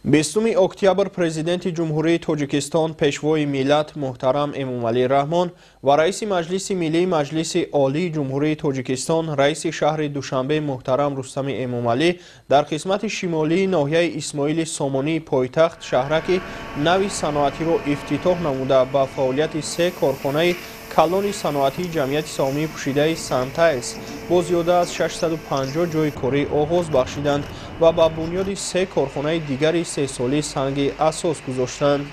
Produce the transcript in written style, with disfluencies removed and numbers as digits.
20 октябр Президенти Ҷумҳурии Тоҷикистон, Пешвои миллат муҳтарам Эмомалӣ Раҳмон ва Раиси Маҷлиси Миллии Маҷлиси Олии Ҷумҳурии Тоҷикистон, Раиси шаҳри Душанбе муҳтарам Рустами Эмомалӣ дар қисмати шимолии ноҳияи Исмоили Сомонии пойтахт шаҳраки нави саноатиро ифтитоҳ намуда, ба фаъолияти се корхонаи калони саноатии ҷамъияти саҳомии пӯшидаи Сантайлс бо зиёда аз 650 ҷойи корӣ оғоз бахшиданд ва ба бунёди се корхонаи дигари сесолӣ санги асос гузоштанд.